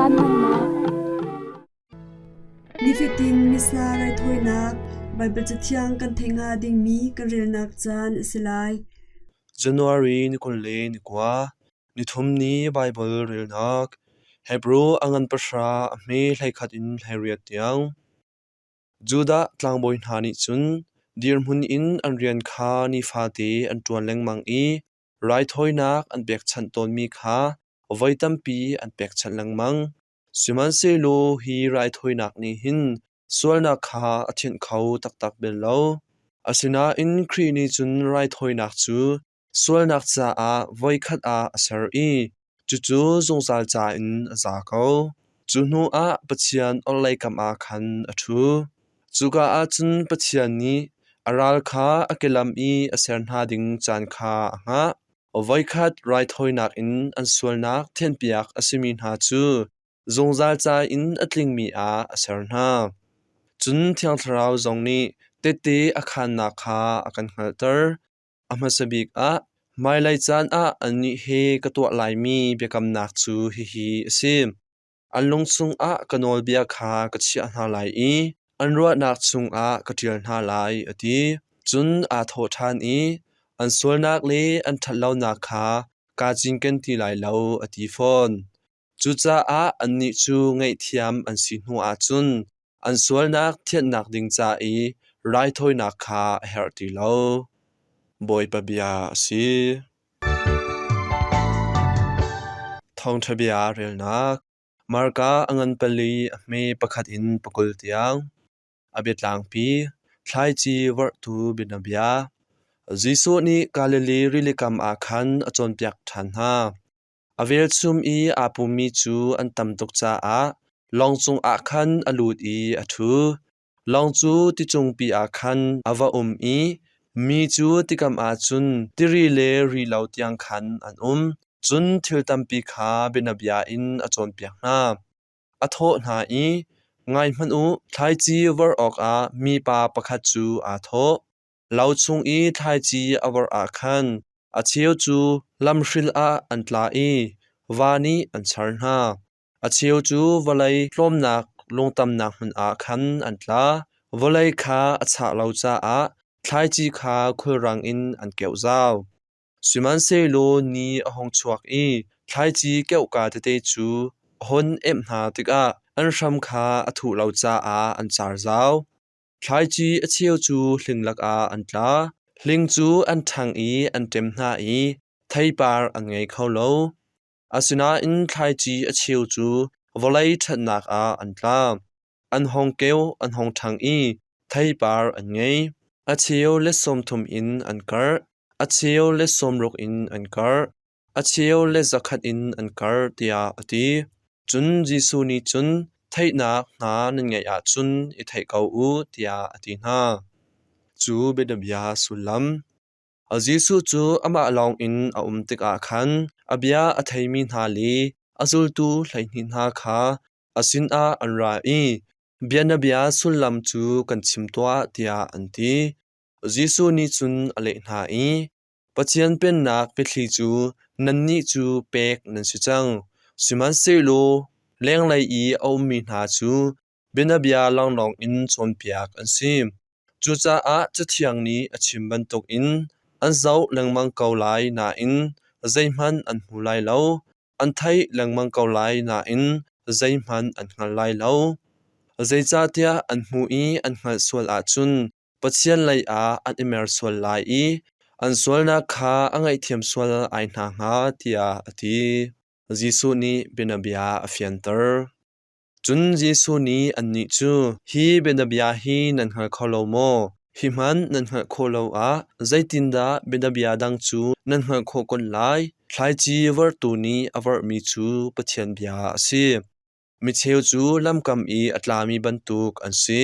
Caan hmannak. Nifatin Missa raithawinak Baibal Cathiang kan theih hnga dingmi kan relnak caan a si lai. January ni 29, nithum ni Baibal relnak Hebru a ngan pahra a hme 11 in 18 tiang. Judah tlangbawi hna nih cun dirhmun in an rian kha nifate an ṭuan lengmang i raithawinak an pekchanh tawnmi kha voi tampi an pekchanh lengmang. Sihmanhsehlaw hi raithawinak nih hin sualnak kha a thianh kho taktak bal lo. Asinain Khrih nih cun raithawinak cu sualnak caah voikhat ah a ser i cucu zungzal ca in a za ko. Cu hnuah Pathian orhlei kam ah khan a ṭhu. Cuka ah cun Pathian nih a ral kha a kelam i a ser hna ding caan kha a hngah. Voikhat raithawinak in an sualnak thianhpiak a simi hna cu zungzal ca in a tlingmi ah a ser hna. Cun Thiang Thlarau zong nih tehte a khaannak kha a kan hngalhter. A hmasa bik ah, hmailei caan ah annih he ka tuah laimi biakamnak cu hihi a si: An lung chungah ka nawlbia kha ka chiah hna lai i an ruahnak chungah ka ṭial hna lai, a ti. Cun aa thawh ṭhan i, An sualnak le an ṭhatlonak kha kaa cinken ti lai lo, a ti fawn. Cucaah annih cu ngaihthiam an si hnuah cun an sualnak thianhnak ding ca i raithawinak kha a herh ti lo. Bawipa bia a si. Thawngṭha bia relnak Marka a ngan pali a hme pakhat in pakul tiang. A biatlangpi thlaici vorhtu bianabia. Jesuh nih Galilee rilikam ah khan a cawnpiak ṭhan hna. A velchum i aa pummi cu an tam tuk caah lawng cungah khan a lut i a ṭhu. Lawng cu ticungpi ah khan a va um i mi cu tikam ah cun tiri le ri lo tiang khan an um. Cun thil tampi kha bianabia in a cawnpiak hna. A thawh hna i, “Ngai hmanh u, thlaici vorh awkah mipa pakhat cu aa thawh. Lo chung i thlaici a vorh ah khan a cheu cu lamhril ah an tla i va nih an char hna. A cheu cu vawlei tlawmnak lungtamnak hmun ah khan an tla. Vawlei kha a chah lo caah thlaici kha khulrang in an keuh zau. Sihmanhsehlaw ni a hung chuak i thlaici keuhka tete cu a hun emh hna tikah an hram kha a thuh lo caah an car zau. Thlaici a cheu cu hling lakah an tla. Hling cu an ṭhang i an ṭem hna i theipar an ngei kho lo. Asinain thlaici a cheu cu vawlei ṭhatnak ah an tla. An hung keu an hung ṭhang i theipar an ngei. A cheu let 30 in an karh, a cheu let 60 in an karh, a cheu le 100 in an karh tiah a ti. Cun Jesuh nih cun theihnak hna nan ngeih ahcun i theih ko u tiah a ti hna. Cu bianabia sullam Jesuh cu amah lawngin a um tikah khan a bia a theimi hna le a zultu 12 hna kha a sinah an ra i bianabia sullam cu kan chim tuah tiah an ti. Jesuh nih cun a leh hna i, Pathian Pennak biathli cu nannih cu pek nan si cang. Sihmanhsehlaw lenglei i a ummi hna cu bianabia lawnglawng in cawnpiak an si. Cucaah Cathiang nih a chim bantukin an zoh lengmang ko lai nain zeihmanh an hmu lai lo, an theih lengmang ko lai nain zeihmanh an hngal lai lo. Zeicahtiah an hmuh i an hngalh sual ahcun Pathian lei ah an i mer sual lai i an sualnak kha a ngaihthiam sual ai hna hnga tiah a ti. Jesuh nih bianabia a fianter. Cun Jesuh nih annih cu, “Hi bianabia hi nan hngal kho lo maw? Hi hmanh nan hngalh khawh lo ah zeitindah bianabia dang cu nan hngalh khawh kun lai? Thlaici vorhtu nih a vorhmi cu Pathian bia a si. Micheu cu lamkam i a tlami bantuk an si.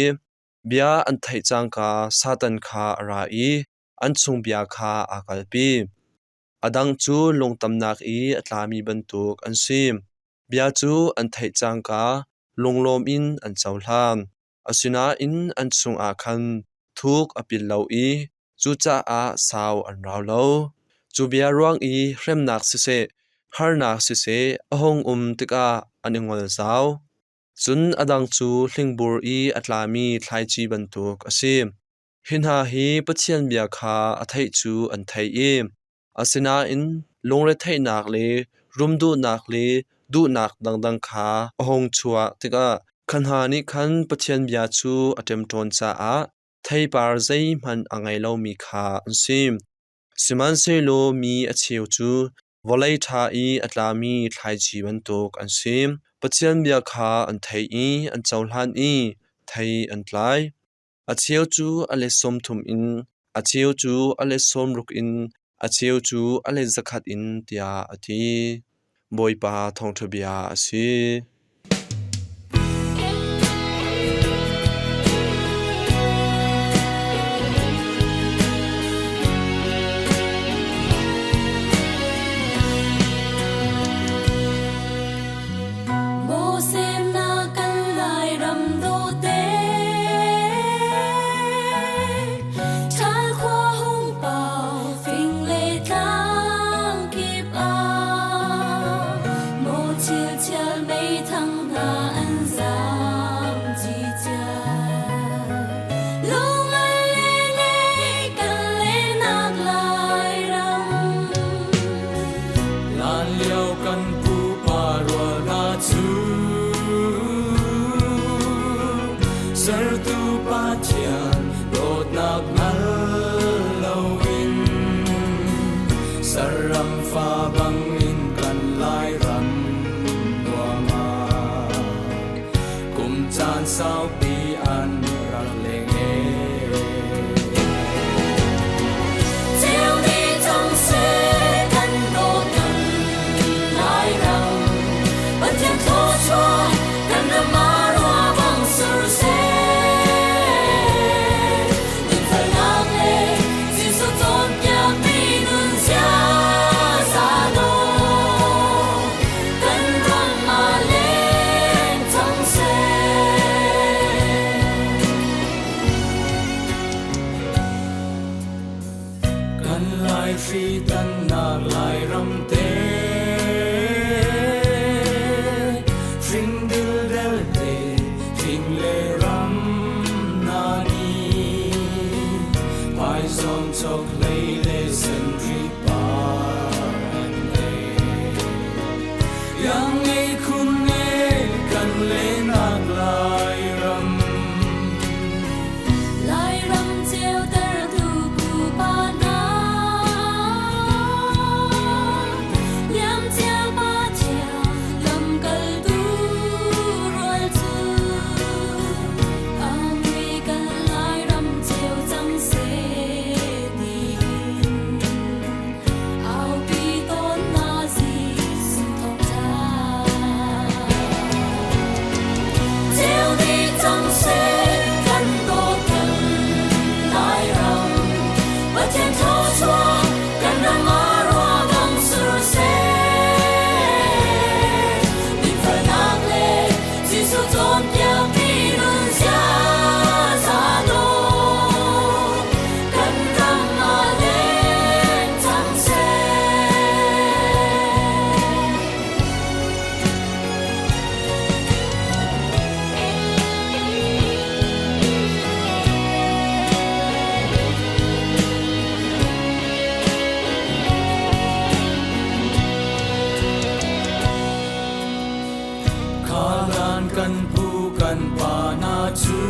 Bia an theih cangka Satan kha a ra i an chung bia kha aa kalpi. A dang cu lungtamnak i a tlami bantuk an si. Bia cu an theih cangka lunglawm in an cohlan. Asinain an chungah khan thuk a pil lo i cucaah sau an rau lo. Cu bia ruang i hremnak siseh, harnak siseh a hung um tikah an i ngol zau. Cun a dang cu hlingbur i a tlami thlaici bantuk a si. Hi hna hi Pathian bia kha a theih cu an theih i asinain lungretheihnak le rumduhnak le duhnak dangdang kha a hung chuah tikah kha hna nih khan Pathian bia cu a ṭemṭawn caah theipar zeihmanh a ngei lomi kha an si. Sihmanhsehlaw mi a cheu cu vawlei ṭha i a tlami thlaici bantuk an si. Pathian bia kha an theih i an cohlan i thei an tlai. A cheu cu a let 30 in, a cheu cu a let 60 in, a cheu cu a let 100 in, tiah a ti. Bawipa thawngṭha bia a si. Semnak kan Lairam dawte, ṭhal khua hung pau fing le tlang kip ah, maw chilchial meithang hna an zam cicia. Lungal le le kan lenak Lairam. Hlanlio kan pupa rual hna cu sertu Pathian dawtnak hngal loin saram fa bangin kan Lairam nuam ah kum caan saupi an rak leng Ceu ni cang seh kan dawt kan Lairam, Pathian thluachuah kan ram ah rua bang sur seh. Dinfelnak le Jesuh cawnpiakmi nun ziaza dawh kan ram ah leng cang seh. Kan Laihri tannak Lairam te hring dildel te thing le ram na ni phaizawng chokhlei le senri par an nei iang ngei khun ngei kan lenak Lairam. Lairam ceutertu pupa hna, liamcia Pathian lamkaltu rual cu a mui kan Lairam ceu cang seh tiin aupi tawn hna Jesuh thawngṭha. Ceu ni cang seh kan dawt kan Lairam, Pathian thluachuah kan ram ah rua bang sur seh. Dinfelnak le Jesuh cawnpiakmi nun ziaza dawh kan ram ah leng cang seh. Khalan kan pu kan pa hna cu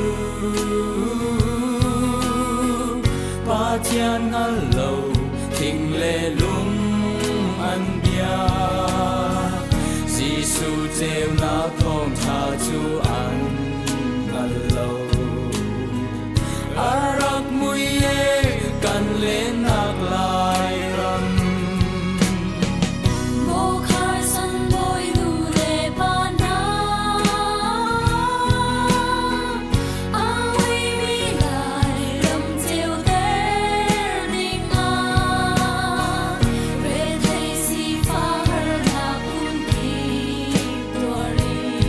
Pathian hngal lo thing le lung an bia Jesuh ceunak thawngṭha cu an hngal lo a rak mui e kan lennak Lairam. Maw Carson bawi nu le pa hna, a muimi Lairam ceuter ding ah, rethei sifah harnak phunkip tuar in.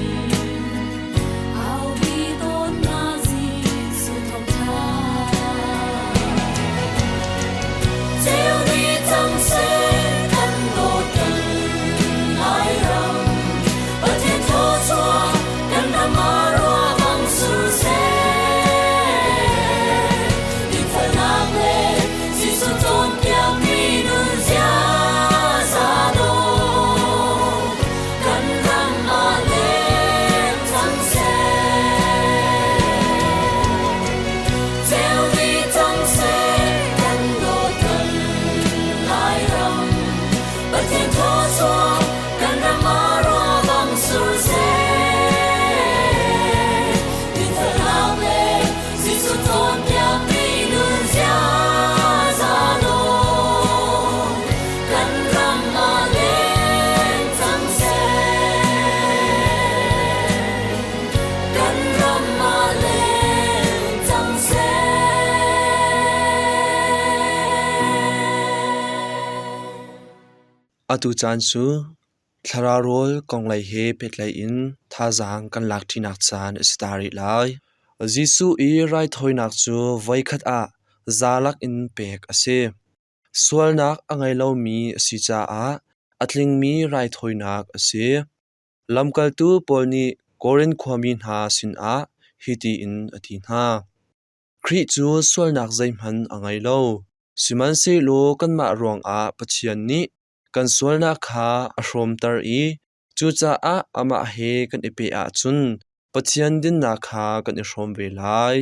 Atu caan cu thlarau rawl konglei he pehtlaih in thazaang kan lak ṭinak caan a si ta rih lai. Jesuh i raithawinak cu voikhat ah zalak in pek a si. Sualnak a ngei lomi a si caah a tlingmi raithawinak a si. Lamkaltu Paul nih Korin khuami hna sinah hiti in a ti hna: Khrih cu sualnak zeihmanh a ngei lo, sihmanhsehlaw kanmah ruangah Pathian nih kan sualnak kha a hrawmter i cucaah amah he kan i peh ahcun Pathian dinnak kha kan i hrawm ve lai.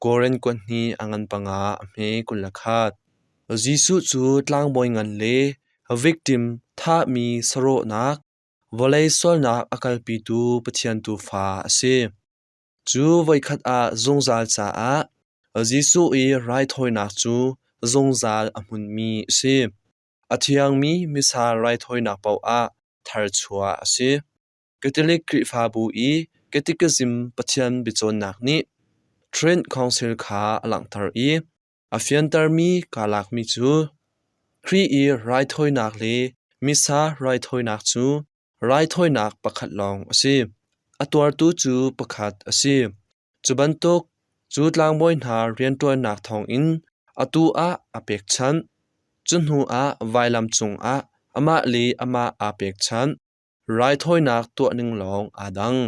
Korin kuat hnih a ngan panga a hme 21. Jesuh cu tlangbawi ngan le victim thahmi sarawhnak, vawlei sualnak a kalpitu Pathian Tuufa a si. Cu voikhat ah zungzal caah Jesuh i raithawinak cu zungzal a hmunmi a si. A thiangmi Missa raithawinak paoh ah tharchuah a si. Catholic Khrihfabu i Catechism Pathian biacawnnak nih Trent Council kha a langhter i a fiantermi kaa lakmi cu Khrih i raithawinak le Missa raithawinak cu raithawinak pakhat lawng a si. A tuartu cu pakhat a si. Cu bantuk cu tlangbawi hna rianṭuannak thawngin atu ah a pekchanh. Cu hnu ah vailam cungah amah le amah aa pekchanh. Raithawinak tuah ning lawng aa dang.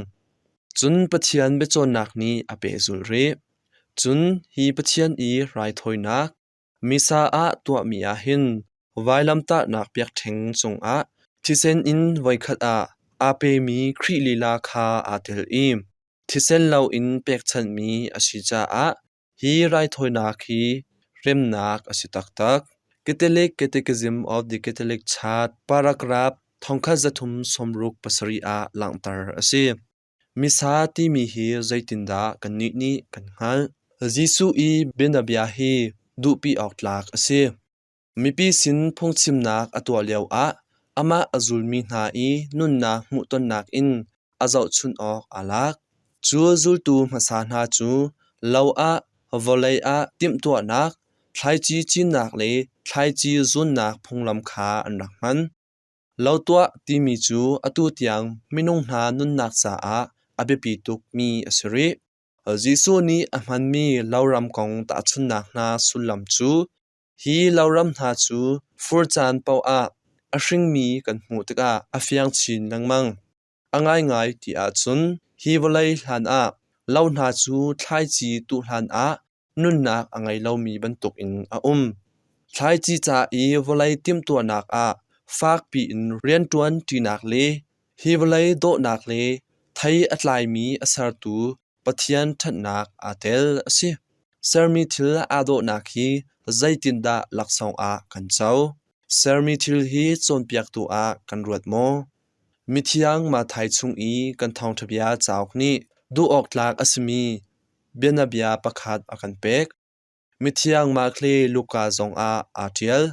Cun Pathian biacawnnak nih a pehzulh rih. Cun hi Pathian i raithawinak Missa ah tuahmi ah hin vailamtahnak biakṭheng cungah thisen in voikhat ah aa pemi Khrih lila kha aa tel i thisen loin pekchanhmi a si caah hi raithawinak hi remnak a si taktak. Catholic Catechism of the Catholic Church paragraph 1367 ah langhter a si. Missa timi hi zeitindah kannih nih kan hngalh? Jesuh i bianabia hi duhpi awk tlak a si. Mipi sin phungchimnak a tuah lioah amah a zulmi hna i nunnak hmuhtonnak in a zohchunh awk aa lak. Cu zultu hmasa hna cu lo ah vawlei ah timhtuahnak, thlaici cinnak le thlaici zunnak phunglam kha an rak hman. Lo tuah timi cu atu tiang minung hna nunnak caah a biapi tukmi a si rih. Jesuh nih a hmanmi loram kong tahchunhnak hna sullam cu hi loram hna cu fur caan paoh ah a hringmi kan hmuh tikah a fiang chin lengmang. A ngaingai ti ahcun hi vawlei hlanah lo hna cu thlaici tuh hlanah nunnak a ngei lomi bantukin a um. Thlaici ca i vawlei timhtuahnak ah fakpi in rianṭuan ṭinak le hi vawlei dawhnak le thei a tlaimi a sertu Pathian ṭhatnak aa tel a si. Sermi thil aa dawhnak hi zeitindah laksawng ah kan co? Sermi thil hi cawnpiaktu ah kan ruat maw? Mithiang Matthai chung i kan thawngṭha bia cauk nih duh awk tlak a simi bianabia pakhat a kan pek. Mithiang Mark le Luka zongah aa ṭial.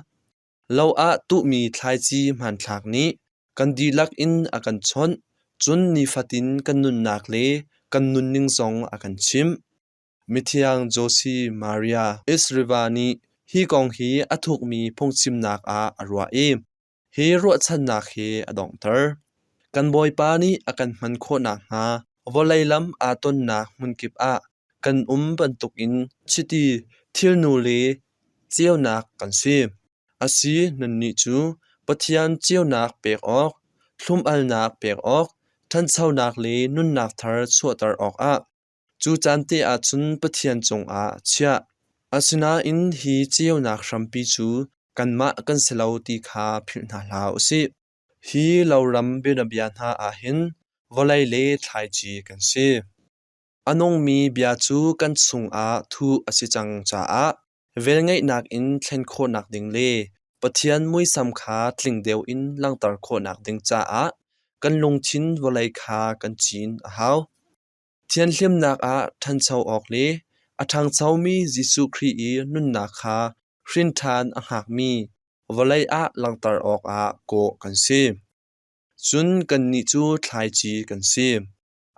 Lo ah tuhmi thlaici hmanthlak nih kan dihlak in a kan chawnh, cun nifatin kan nunnak le kan nunning zong a kan chimh. Mithiang Jose Maria Escriva nih hi kong hi a thukmi phungchimnak ah a ruah i hi ruahchannak hi a donghter. Kan Bawipa nih a kan hman khawh nakhnga vawlei lam aa tonnak hmunkip ah kan um bantukin chiti thilnu le ceunak kan si. Asi, nannih cu Pathian ceunak pek awk, thlum-alnak pek awk, ṭhanchonak le nunnak thar chuahter awkah Cu caan te ah cun Pathian cungah a chiah. Asinain hi ceunak hrampi cu kanmah kan si lo ti kha philh hna hlah u sih. Hi loram bianabia hna ah hin vawlei le thlaici kan si. A nungmi bia cu kan chungah thuh a si cang caah velngeihnak in thlen khawhnak ding le Pathian muisam kha tling deuh in langhter khawhnak ding caah kan lungthin vawlei kha kan cin a hau. Thianhlimnak ah ṭhancho awk le a ṭhangchomi Jesuh Khrih i nunnak kha hrinṭhan a hngakmi vawlei ah langhter awkah kawh kan si. Cun kannih cu thlaici kan si.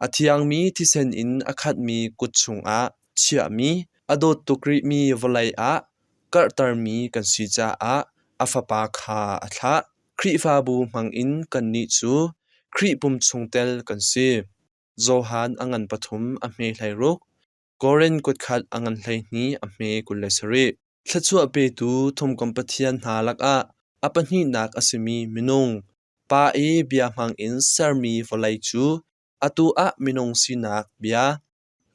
A thiangmi thisen in a khatmi kut chungah chiahmi, a dawt tuk rihmi vawlei ah karhtermi kan si caah a Fapa kha a thlah. Khrihfabu hmangin kannih cu Khrih pum chungtel kan si. Johan a ngan pathum a hme 16, Korin kutkhat a ngan 12 a hme 27. Thluachuah petu thumkom pathian hna lakah a pahnihnak a simi minung, pa i bia hmangin sermi vawlei cu atu ah minung sinak bia,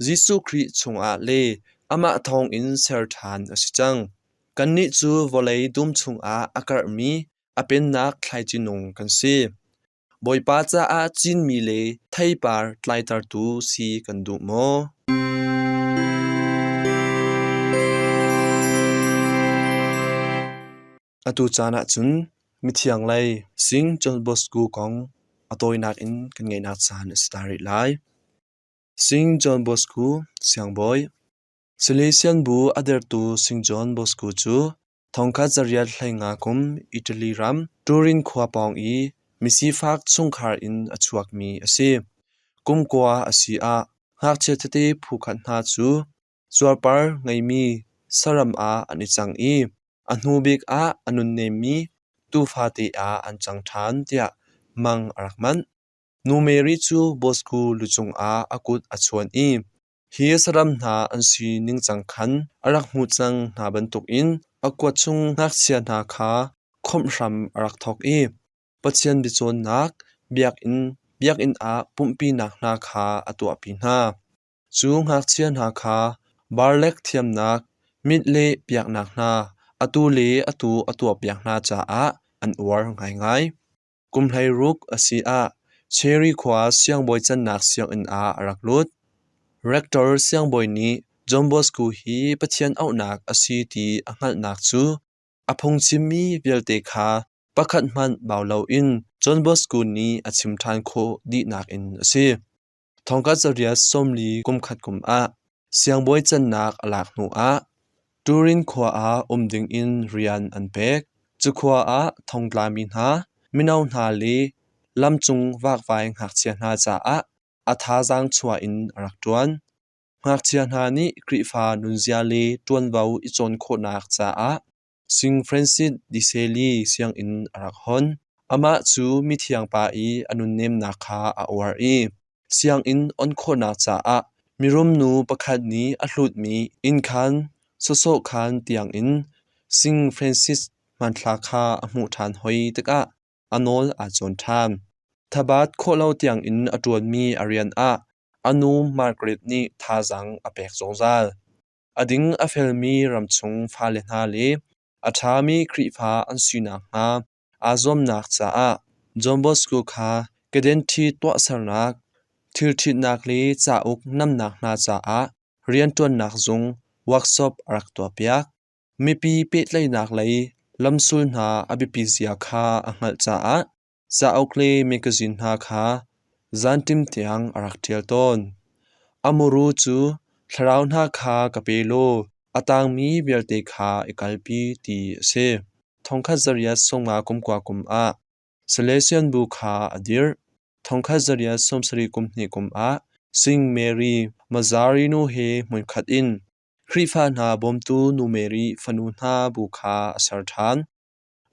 Jesuh Khrih chungah le amah thawngin ser ṭhan a si cang. Kannih cu vawlei dum chungah a karhmi a pennak thlaici nung kan si. Bawipa caah cinmi le theipar tlaitertu si kan duh maw? Atu caan ahcun mithiang lei Sing John Bosco kong a tawinak in kan ngeihnak caan a si ta rih lai. Sing John Bosco siangbawi Salesian bu a dertu Sing John Bosco cu Thongkhat zariat 15 kum Italy ram Turin khua pawng i misifak chungkhar in a chuakmi a si. Kum kua a si ah ngakchia tete phukhat hna cu cuarpar ngeimi saram ah an i cang i a hnu bik ah a nunnemmi tuufate ah an cang ṭhan tiah mang a rak manh. Nu Mary cu Bosco lucung ah a kut a chuan i Hi saram hna an si ningcang khan a rak hmuh cang hna bantukin a kuat chung ngakchia hna kha khawmh hram a rak thawk i Pathian biacawnnak biakinn ah pumhpinak hna kha a tuahpi hna. Cu ngakchia hna kha barlek thiamnak, mit leh piaknak hna atu le atu a tuahpiak hna caah an uar ngaingai. Kum 16 a si ah Cherry khua siangbawi cannak sianginn ah a rak lut. Rector siangbawi nih John Bosco hi Pathian auhnak a si ti a hngalhnak cu a phungchimmi vialte kha pakhat hmanh bau loin John Bosco nih a chim ṭhan khawh dihnak in a si. Thongkhat zariat 40 kum khat kum ah siangbawi cannak a lak hnuah Turin khua ah um dingin rian an pek. Cu khua ah thongtlami hna, mino hna le lamcung vakvai ngakchia hna caah a thazaang chuah in a rak ṭuan. Ngakchia hna nih Khrihfa nunzia le ṭuanvo i cawn khawhnak caah Sing Francis de Sales sianginn a rak hon. Amah cu mithiang pa i a nunnemnak kha a uar i sianginn on khawhnak caah mirum nu pakhat nih a hlutmi innkhan sawsawhkhan tiangin Sing Francis hmanthlak kha a hmuh ṭhan hoi tikah a nawl aa cawn ṭhan. Thabat khawh lo tiangin a ṭuanmi a rian ah a nu Margaret nih thazaang a pek zungzal. A ding a felmi ramchung fale hna le a ṭhami Khrihfa an si nakhnga aa zuamnak caah John Bosco kha kedenṭhi tuahsernak, thilṭhitnak le cauk namnak hna caah rianṭuannak zung workshop a rak tuahpiak. Mipi pehtlaihnak lei lamsul hna a biapit zia kha a hngalh caah Cauk le mekazin hna kha zanṭim tiang a rak ṭial tawn. A muru cu thlarau hna kha ka pe law a tangmi vialte kha i kalpi ti a si. Thongkhat zariat 50 kum kua kum ah Salesian bu kha a dirh. Thongkhat zariat 70 kum hnih kum ah Sing Mary Mazarino he hmunkhat in Khrihfa hna bawmtu Nu Mary fanu hna bu kha a ser ṭhan.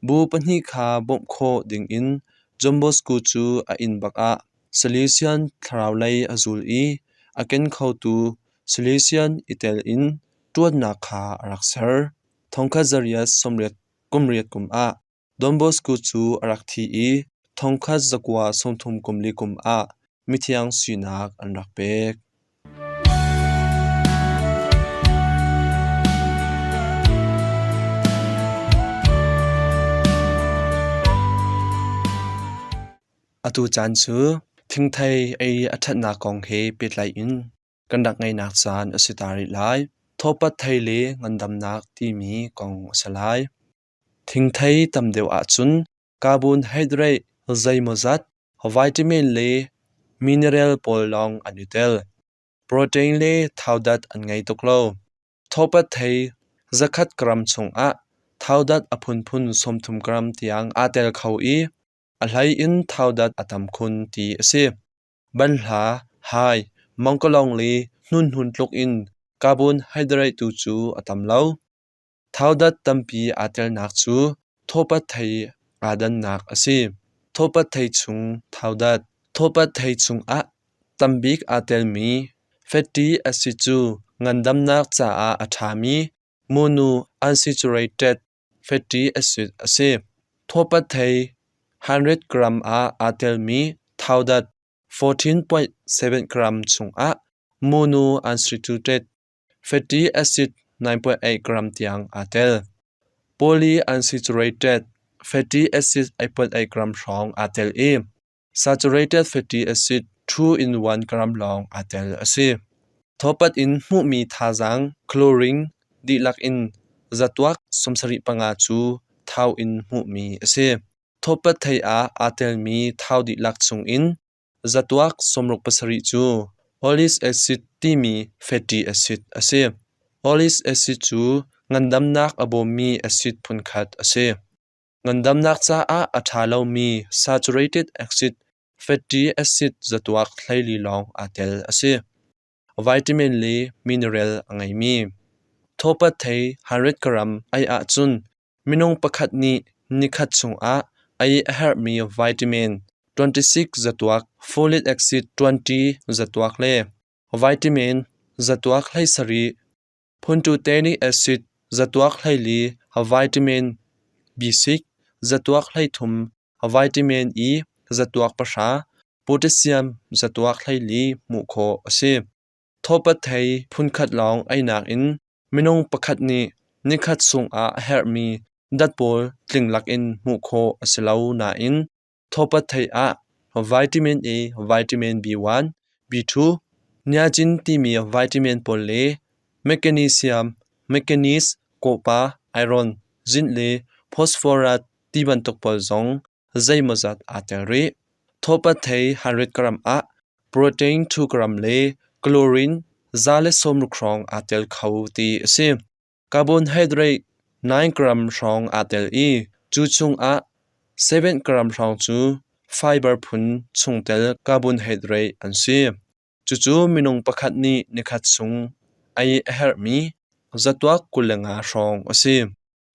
Bu pahnih kha bawmh khawh dingin John Bosco cu a inn bak ah Salesian thlaraulei a zul i a ken khotu Salesian i tel in ṭuannak kha a rak ser. Thongkhat zariat 80 kum riat kum ah Don Bosco cu a rak thi i thongkhat zakua 30 kum li kum ah mithiang sinak an rak pek. Atu caan cu thingthei ei a ṭhatnak kong he pehtlai in kan rak ngeihnak caan a si ta rih lai. Thawpat thei le ngandamnak timi kong a si lai. Thingthei tam deuh ahcun carbohydrate zeimawzat Vitamin le mineral pawl lawng an i tel. Protein le thaudat an ngei tuk lo. Thawpat thei 100 gram chungah thaudat a phunphun 30 gram tiang aa tel kho i a hlei in thaudat a tam khun ti a si. Banhla, hai, mangkalong le hnunhnun tluk in carbohydrate tu cu a tam lo. Thaudat tampi aa telnak cu thawpat thei aa dannak a si. Thawpat thei chung thaudat. Thawpat thei chungah tambik aa telmi fatty acid cu ngandamnak caah a ṭhami monounsaturated fatty acid a si. Thawpat thei 100 gram ah aa telmi thaudat 14.7 gram chungah monounsaturated fatty acid 9.8 gram tiang aa tel. Polyunsaturated fatty acid 8.8 gram hrawng aa tel i saturated fatty acid 2 in 1 gram lawng aa tel a si. Thawpat in hmuhmi thazaang chlorine dihlak in zatuak 75 cu thau in hmuhmi a si. Thawpat thei ah aa telmi thau dihlak chungin zatuak 67 cu oleic acid timi fatty acid a si. Oleic acid cu ngandamnak a bawmmi acid phunkhat a si. Ngandamnak caah a ṭha lomi saturated acid fatty acid zatuak 14 lawng aa tel a si. Vitamin le mineral a ngeimi. Thawpat thei 100 gram ei ahcun minung pakhat nih nikhat chungah ei a herhmi vitamin 26 zatuak, folic acid 20 zatuak le vitamin zatuak 17 Phuntutenic acid zatuak 14, vitamin B6 zatuak 13, vitamin E zatuak 10, potassium zatuak 14 hmuh khawh a si. Thawpat thei phunkhat lawng einak in minung pakhat nih nikhat chungah a herhmi dat pawl tling lakin hmuh khawh a si lo nain thawpat thei ah vitamin A, vitamin B1, B2, niacin timi vitamin pawl le magnesium, manganese, kawpa, iron, zinc le phosphorus ti bantuk pawl zong zeimawzat aa tel rih. Thawpat thei 100 gram ah protein 2 gram le chlorine 160 hrawng aa tel kho ti a si. Carbohydrate 9 gram hrawng aa tel i cu chungah 7 gram hrawng cu fiber phun chungtel carbohydrate an si. Cucu minung pakhat nih nikhat chung ei a herhmi zatuak 25 hrawng a si.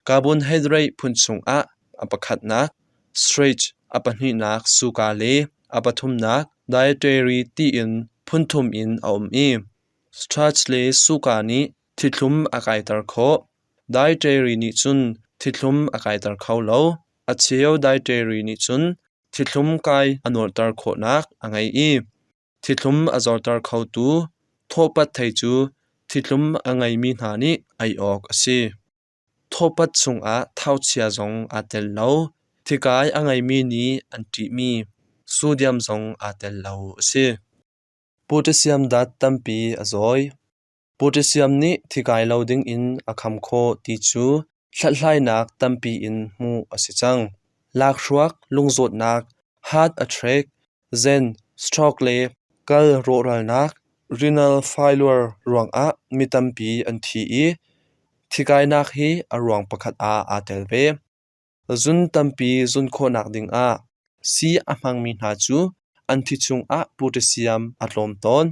Carbohydrate phun chungah a pakhatnak starch, a pahnihnak suka le a pathumnak dietary tiin phunthum in a um i starch le suka nih thithlum a kaiter khawh. Dietary nih cun thithlum a kaiter kho lo. A cheu dietary nih cun thithlum kai a nuarhter khawhnak a ngei i thithlum a zorter khotu thawhpat thei cu thithlum a ngeimi hna nih ei awk a si. Thawhpat chungah thauchia zong aa tel lo. Thikai a ngeimi nih an ṭihmi sodium zong aa tel lo a si. Potassium dat tampi a zawi. Potassium nih thikai lo dingin a kham khawh ti cu hlathlainak tampi in hmuh a si cang. Lakhruak lungzawtnak, heart attack, zen, stroke le kal rawhralnak, renal failure ruangah mi tampi an thi i thikainak hi a ruang pakhat ah aa tel ve. Zun tampi zun khawhnak dingah sii a hmangmi hna cu an thi chungah potassium a tlawm tawn.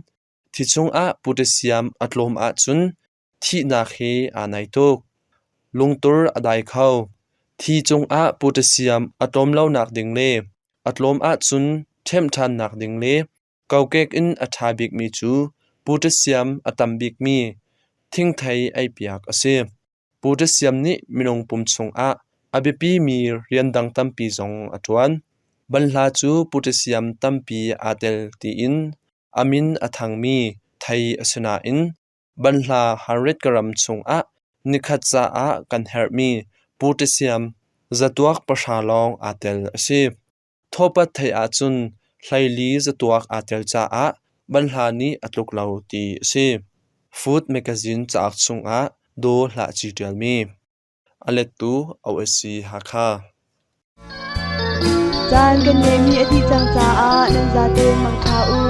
Thi chungah potassium a tlawm ahcun thihnak he aa naih tuk. Lungtur a dai kho. Thi cungah potassium a tlawm lonak ding le a tlawm ahcun ṭhemh ṭhannak ding le kokek in a ṭha bikmi cu potassium a tam bikmi thingthei eipiak a si. Potassium nih minung pum chungah a biapimi rian dang tampi zong a ṭuan. Banhla cu potassium tampi aa tel tiin a min a thangmi thei a si nain banhla 100 gram chungah nikhat caah kan herhmi potassium zatuak 0 lawng aa tel a si. Thawpat thei ahcun 14 zatuak aa tel caah banhla nih a tluk lo ti a si. Food Magazine cauk chungah Daw Hlah Ci ṭialmi. A lettu OSC Hakha. Caan kan ngeihmi a dih cang caah nan zate mangṭha u.